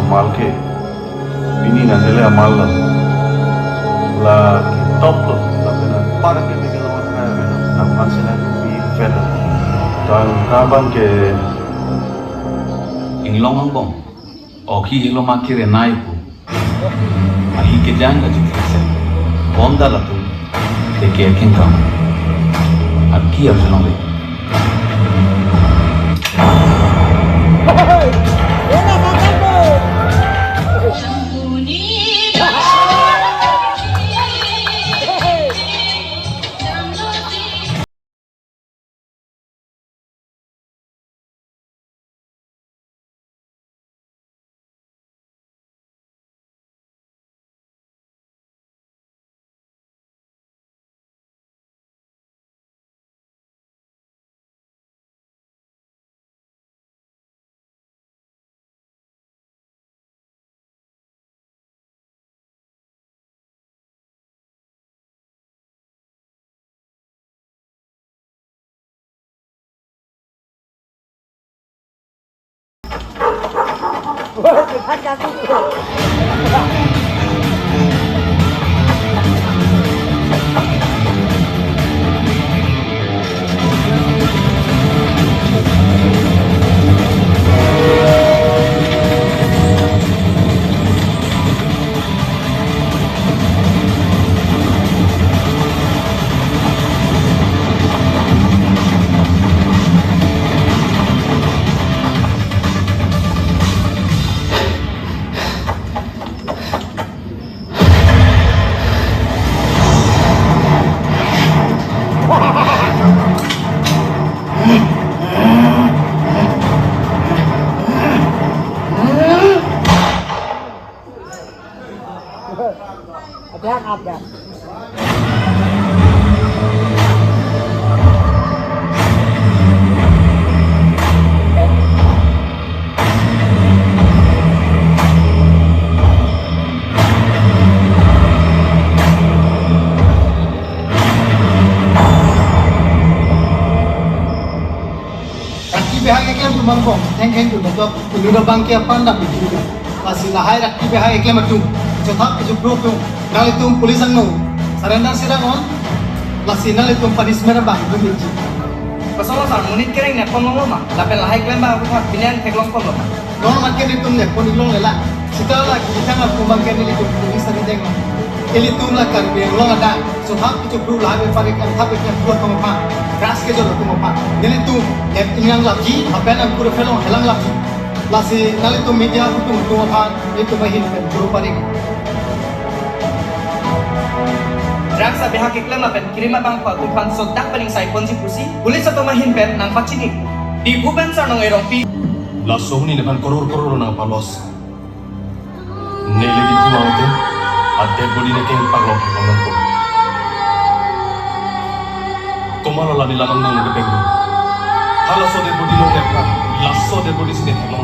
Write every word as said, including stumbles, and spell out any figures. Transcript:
Amal ke pini nangne le amal lo. La top lo, tapi na para ke bikin lawan kaya lo. Nang pan sila di vet lo. Dan kaban ke inglong angbong. Oki ilo ma kire nai pu. Ahi kejang aji kese. Bonda latum. Ke ke king kam. Aki arjunong le. Raki behak eklem atum angbong, thengtheng atum atum, tulu abang ke aphan dam bitu. Lasi lahai raki behak eklem atum, chothap kecho pro atum, nanglitum police angno surrender si dang non, lasi nanglitum punishment abang atum bitu. Kosong sar, monit kereng ne pon longlo ma, lapen lahai klem abang atum pini an theklong ponlo ma. Non amat ke nelitum ne pon-ik longle la. Sita la kithang atum abang ke nelitum police ari deng. Ilitum la Karbi Anglong adak. Chothap kecho pro lahai bepari kan thap ke pro atum aphan. Ras ke jolo atum aphan. Nelitum ne inang lapji, apen angkur phelong helang lapji. Lasi nanglitum media atum atum aphan, nelitum ahin pen pro pari. Drugs abehak keklem lapen krim abangphu atum aphan sodak pen ingsai ponji pusi police atum ahin pen nangpachini. Diphu pen Sarnong Erongpi. Laso hini nephan koror koror nangpa-loss. Neli diphu aute a dead body ne kengpak lok kekong nangpo. Komat lo la neli lamang nang kepeng. Halaso dead body long nephan, laso dead body si ne theklong.